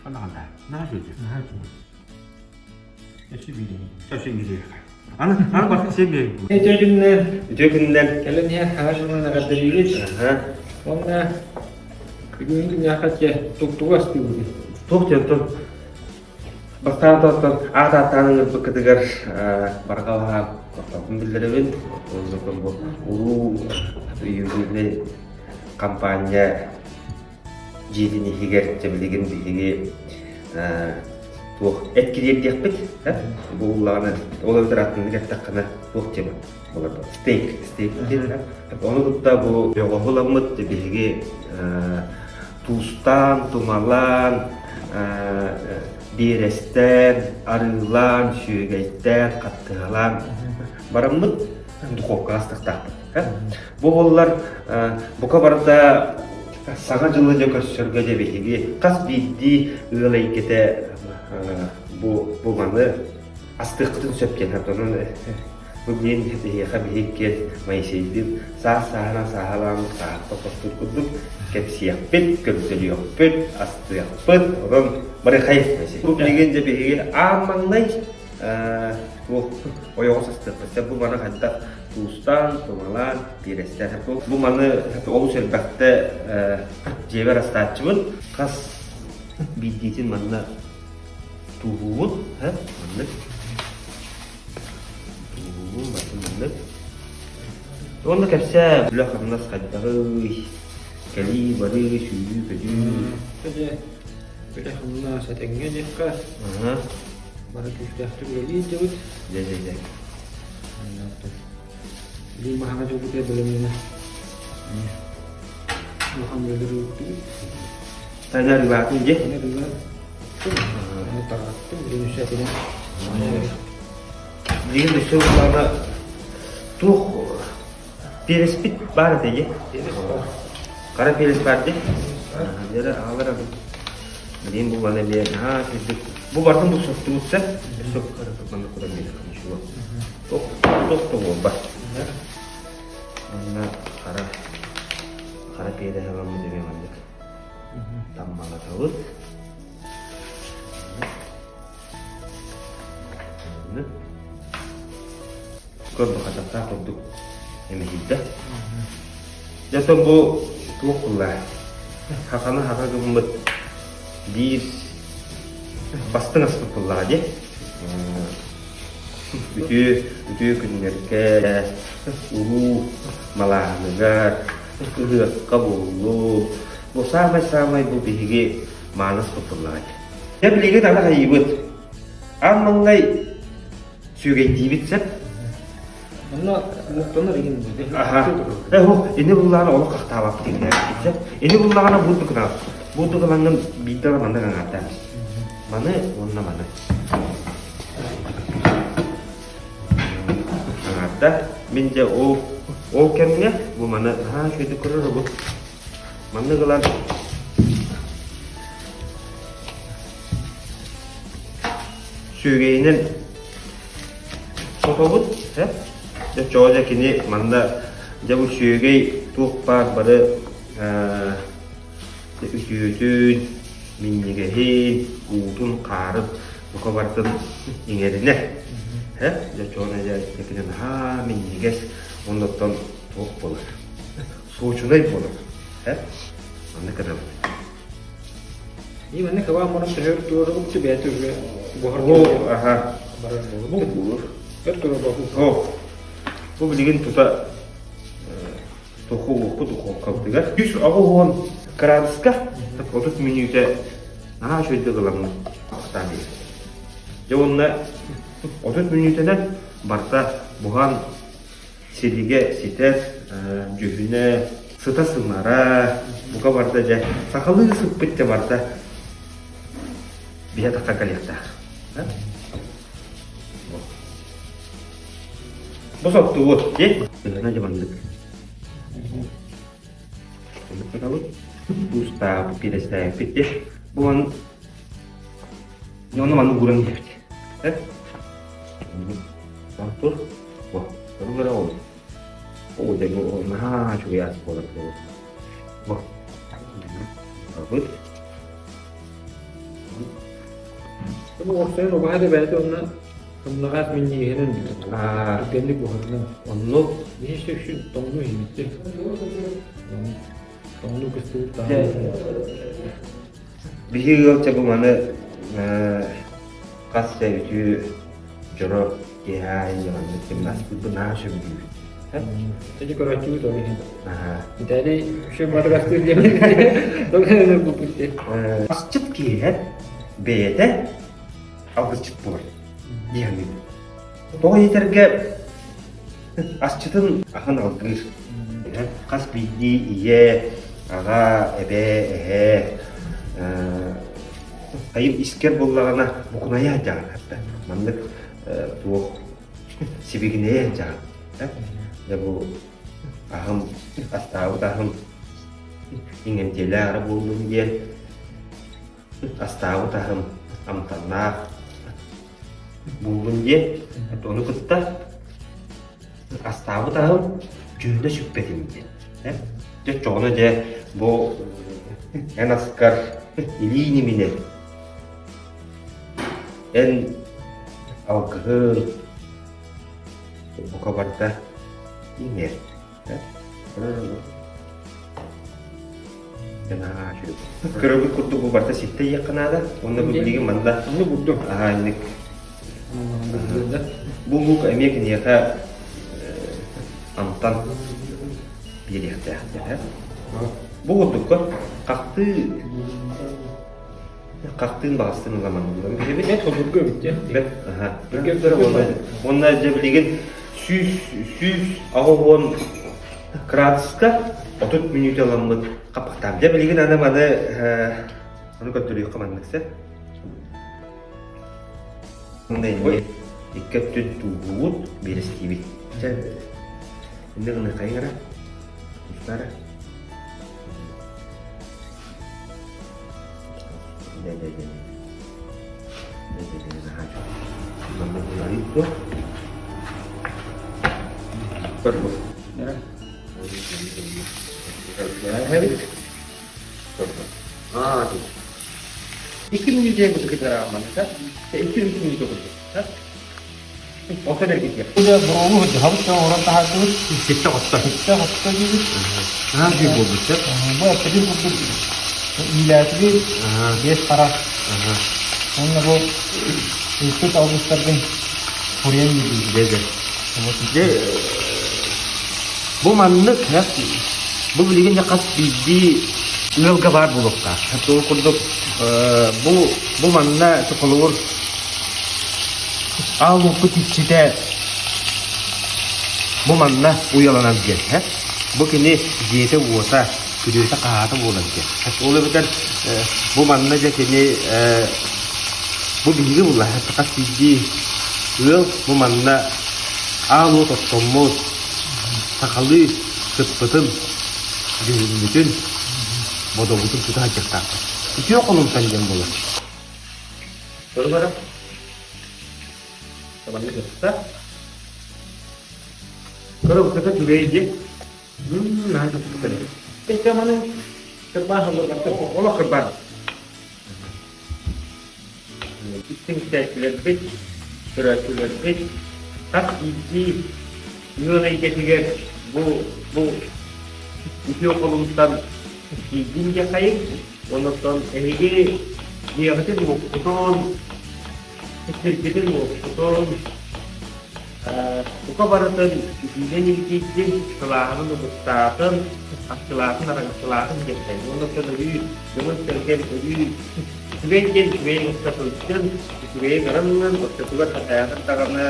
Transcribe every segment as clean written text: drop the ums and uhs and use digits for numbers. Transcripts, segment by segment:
Наһаа наһаа үчүгэй. Наһаа үчүгэй. Өссө биир Өссө биир Аны аны барыта сиэн биэрбит. Үтүө күнүнэн. Үтүө күнүнэн. Кэлэн иһэр хаһа дьылынан эҕэрдэлиибит. Уонна бүгүҥҥү күннээххэ дьэ тугу астыыбытый? Туох диэн тон бастаан тостон аат ааттаан ыҥырбыккытыгар барҕа баһаам махталбын биллэрэбин. Оннукун бу улуу юбилейнай компания дьиэтин иһигэр дьэ билигин биһиги туох эт кириэрдиэхпит бу уллаҕына ол эбэтэр атыннык эттэххинэ туох тема болар стейк стейк диэн ону кытта бу бөҕөһү ыламмыт биһиги туустаан тумалаан биэрэстээн арыылаан сүөгэйдээн хаттыһалаан бараммыт духовкаҕа астыктаахпыт Бу буоллар бука барыта Саҥа дьылы дьэ көрсөргө дьэ биһиги хас биирдии ыал эйгэтэ бу бу маны астыахпытын сөп диэн онон бу диэн биһиэхэ биһикки Моисейдыын саас сааһынан сааһылаан саахта хостуур курдук кэпсиэхпит, көрдөрүөхпүт, астыахпыт, онон барыхай Бу билигин дьэ биһиги аан маҥнай туох ойоҕос астыахпыт сөп бу маны хайдах туустаан, тумалаан, биэрэстээн. Бу маны олус элбэхтэ дьиэбэр астааччыбын. Хас биирдиитин манна тууһуубун, маннык. Тууһуубун, барытын маннык. Уонна кэпсээ, үлэ-хамнас хайдаҕый, кэлии-барыы, сүүрүү-көтүү. Үлэ-хамнас этэҥҥэ диэххэ. Бары күүстээхтик үлэлии сылдьабыт. Дьэ, дьэ, дьэ. Билии маһаҕа дьолбутугар бэлэмнэнэ улахан үлэлэри ыыттыбыт. Таня арыылаатын дьэ? Таня арыылааттым, тарҕаттым, билигин өссө этинэн. Билигин өссө буоллаҕына туох переспит баар этэ дьэ? Перес баар. Хара перес баар дьэ? Дьэ аҕалар абыт. Билигин буллан эмиэ наһаа үчүгэй. Бу барытын бу соттубутса, өссө маннык кутан биэриэххэ ничего. Туох туох да буолбат. Манна хара хара переһи ыламмыт эмиэ маннык таммалатабыт. Маннык. Көрдө хачахтаах курдук эмэһийдэ. Дьэ оттон бу туох буолла? Хаханы хаха гыммыт биир бастыҥ аспыт буоллаҕа дии. Үтүө үтүө күннэргэ уруу малааһыныгар ыһыахха буоллун. Бу саамай-саамай бу биһиги мааны аспыт буоллаҕа дии. Дьэ билигин аны хайыыбыт? Аан маҥнай сүөгэйдиибит сөп. Онно муктанар игин Аха. Э, ох, ини буллаҕына олох хахтаабаппыт иннээбит сөп. Ини буллаҕына буурдук гынабыт. Буурдук ылаҥҥын биирдэ ыла маннык аҥаардаан. Маны уонна маны. Аҥаарда. Мин дьэ ол ол кэмҥэ бу маны наһаа үчүгэйдик көрөр бу. Маннык ылан Сүөгэйинэн сотобут, э? Дьэ чоо дьэ кини манна дьэ бу сүөгэй туох баар бары үтүөтүн, минньигэһин, уутун, хаарын бука барытын иҥэринэ. Э? Дьэ чоона дьэ кини наһаа минньигэс уонна оттон туох буолар? Суочунай буолар. Э? Манна кытабыт. И манна кыбаан баран төһөр туорабыт бэйэтэ уже буһар Бу аха барар бу буолбут. буолур. Өр туруорбаппыт. О, бу билигин тута туху уоппут духуопкабытыгар 180 кыраадыска 30 мүнүүтэ наһаа үчүгэйдик ыламмыт ахтаан иһэр. Дьэ уонна 30 мүнүүтэнэн барыта буһан Силигэ ситэр, дьүһүнэ, сыта-сымара, бука барда дьэ, сахалыы сыппыт дьэ барда биһэ тахсан кэлиэхтээх. Бу соттубут, дии. Тыһына дьэ маннык. Маннык кытабыт. Туустаабыт, пирэстээбиппит дии. Бу ман Ону маннык ууран иһэбит. Тур. Тур ол. Оо, дьэ, наһаа үчүгэй ас буолар буолуо. Бу. Бабыт. Бу уопсайын убаһа да бэйэтэ онно сымнаҕас минньигэһинэн түргэнник буһарынан. Оннук. Биһи үксүн тоҥнуу иһибиттэр. Тоҥнуу кыстыбыт даҕаны. Биһи ыал чэ бу маны хас да үтүө дьоро киэһэ аайы маннык гимнастикпын наһаа сөбүлүүбүт. Ити көрөөччүбүт ол иһин. Виталий еще батыгастыыр диэн Асчыт киһи бэйэтэ алгысчыт буолар диэн Тоҕо диэтэргэ асчытын аһын алгыыр. Хас биирдии ийэ, аҕа, эбэ, эһэ хайым искэр буоллаҕына букунайа дьаҕан маннык туох сибигинэйэ дьаҕан дьэ бу аһым астаабыт аһым иҥэмтиэлээх эрэ буоллун диэн астаабыт аһым амтаннаах буоллун диэн ону кытта астаабыт аһым дьүһүнэ сүппэтин диэн дьэ оччоҕуна дьэ бу эн аскар илии ниминэн эн алгыһын бука барда иҥэр Көрөргүт курдук бу барыта ситтэ иэххэ наада. Уонна бу билигин манна Онну бурдук. аһаа инник бу лук эмиэ киниэхэ амтан биэриэхтээх диэн. Бу курдукка хахтыы Хахтыын баҕастын ыламан Билибит бэт судургу эбит дьэ. Бэт аха. Уонна дьэ билигин 100 180 градуска 30 мүнүүтэ ыламмыт хаппахтаах. Дьэ билигин аны маны ону көрдөрүөххэ маннык сэ. Икки өттүн тууһуубут, биэрэстиибит. Дьэ, инне гына хайыҥара? Тустара. Икки мүнүүтэ кытараамманыта, икки мүнүүтэ курдук. Ото бэргитиэх. Бу буруолу хабыс оҥорон таһаардыбыт. Ситтэ хотто. Ситтэ хотто диибит. Аһаа дии буолбут сөп. Бу эппитин курдук иилээтибит, биэс харах. Уонна бу ыыппыт алгыстаргын суруйан биэрдибит. Дьэ дьэ. Дьэ бу маннык бу билигин дьэ хас биирдии ыалга баар буолуохтаах. Ол курдук бу бу манна холобур Аал уоппут иччитэ бу манна уйаланар диэн һэ. Бу кини дьиэтэ-уота, күрүөтэ-хаһаата буолар диэн. Ол эбэтэр бу манна дьэ кини бу биһиги булла хас биирдии ыал бу манна аал уот оттоммут сахалыы сыппытын, дьүһүммүтүн, бодобутун тута сылдьыахтаахпыт. Үтүө холумтан диэн буолар. Көрүҥ Маннык ытта. Көрө үчүгэй дии. Наһаа туппут эрэ. Икки маны кырбаан олорбаттар. Олох кырбаан. Истиҥ истээччилэрбит, көрөөччүлэрбит хас биирдии ыал эйгэтигэр бу бу үтүө холумтан тиийдин диэххэйиҥ. Онон эһиги дьиэҕитин уоппутун, сиргитин-уоппутун, бука барытын итиинэн илгийдин, сылааһынан угуттаатын, арчылаатын, араҥаччылаатын диэхтэй. Уонна оттон өрүү дьонун-сэргэн өрүү үчүгэй диэн үчүгэйин укта сылдьын, үчүгэйи ыран оччотугар хатайаҕын даҕаны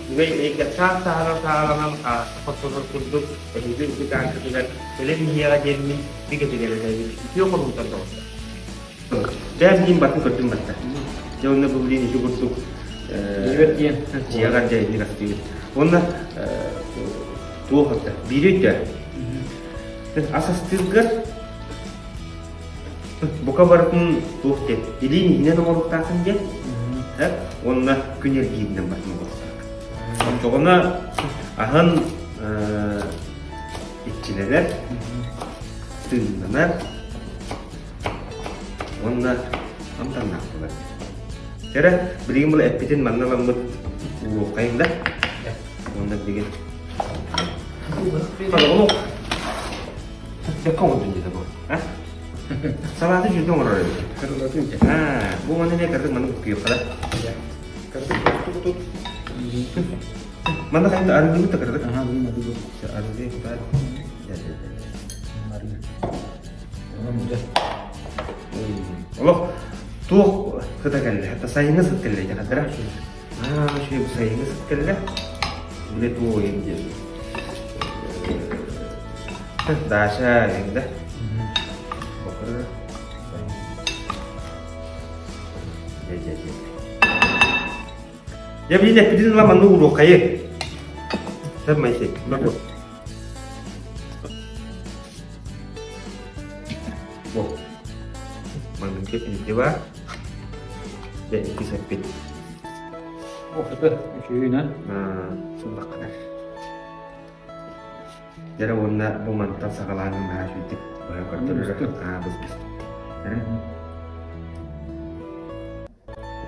үчүгэй эйгэ саас сааһынан сааһыланан хааста хоттонор курдук эһиги үрдүк ааккытыгар кэлэн иһиэҕэ диэммин бигэтик эрэнэбин. Үтүө холумтан доҕоттор. Дьэ, билигин батын көрдүм батта. Дьэ, онно бу билигин ити курдук Дьиэбэр диэн. дьиэҕэр дьэ инник астыыбыт. Уонна туох это биири өйдөө. Ас астыыргар бука барытын туох диэн илиин иһинэн оҥоруохтааххын диэн уонна күн эргииринэн батын оҥоруохтааххын. Оччоҕуна аһын иччилэнэр, тыыннанар уонна амтаннаах буолар. Кэрэ, билигин бұл эппитин манна ламмыт уруоххайын да. Онда билигин. Олох. Бэккэ оҥордун дии бу. А? Салаты жүзді оҥорор эбит. Кырылатын дьэ. А, бу маны эмиэ кырдык маны күйөххэ да. Кырдык тутут. Манна хайда арыгыбыт да кырдык. Аха, бу маны бу. Арыгы баар. Олох туох сыта кэллэ? Хата сайыҥҥы сыт кэллэ ити хатара. Аа, үчүгэй бу сайыҥҥы сыт кэллэ. Биле туох ойын диэн. Даша да. Бокыр. Дьэ, дьэ, дьэ. Дьэ, билин эппитин ыла манны уруокайы. Сэр Моисей, бу. Бу. Маннык два. Дьэ, иккис эппит. Ох, это үчүгэй Сыллаххына. Дьэ уонна бу мантан саҕалаан наһаа үчүгдүк быһа көрдөрөр. Аа, быс быс.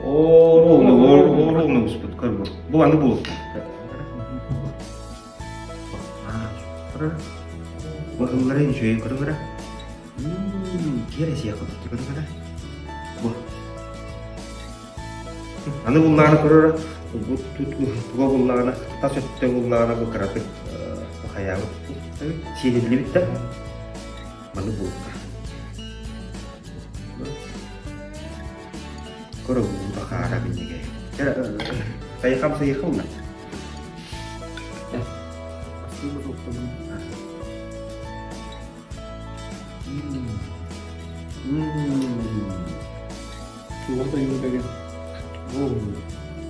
Оруолну буспут көр бу. Бу аны булуста. Бу ыллары үчүгэй көрүҥ эрэ. Киэр эсиэх курдук көрүҥ эрэ. Бу. Аны буллаҕына көрөрө бу туга буллаҕына тас өттө буллаҕына бу кыратык хайаабыт сиэниллибит да маны булла. Көрө хаара биннигэ. Сайхам сайхам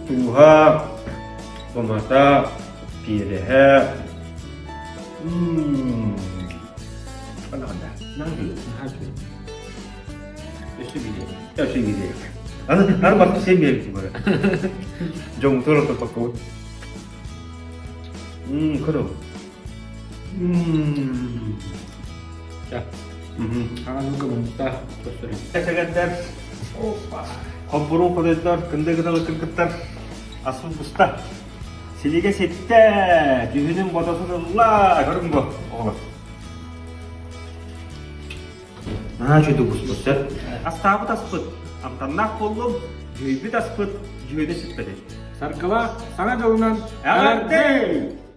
Тууһа, томата, пиэрэһэ. Өссө биир. Аны аны барты сен биэрбитим бары. Дьоҥутугар отоппоккобут. Көрө. Кэсэгэрдэр, хоббуруу ходойдор, кынды гыналы кыргыттар асыл буста. Силигэ ситтэ, дьүһүнүн бодотун ылла, көрүҥ бу, оҕолор. Наһаа үчүгэй буспут сөп. Астаабыт аспыт амтаннаах буоллун, дьүһүйбүт аспыт дьүһүнэ сиппэтин. Саргылаах Саҥа дьылынан Эҕэрдэй!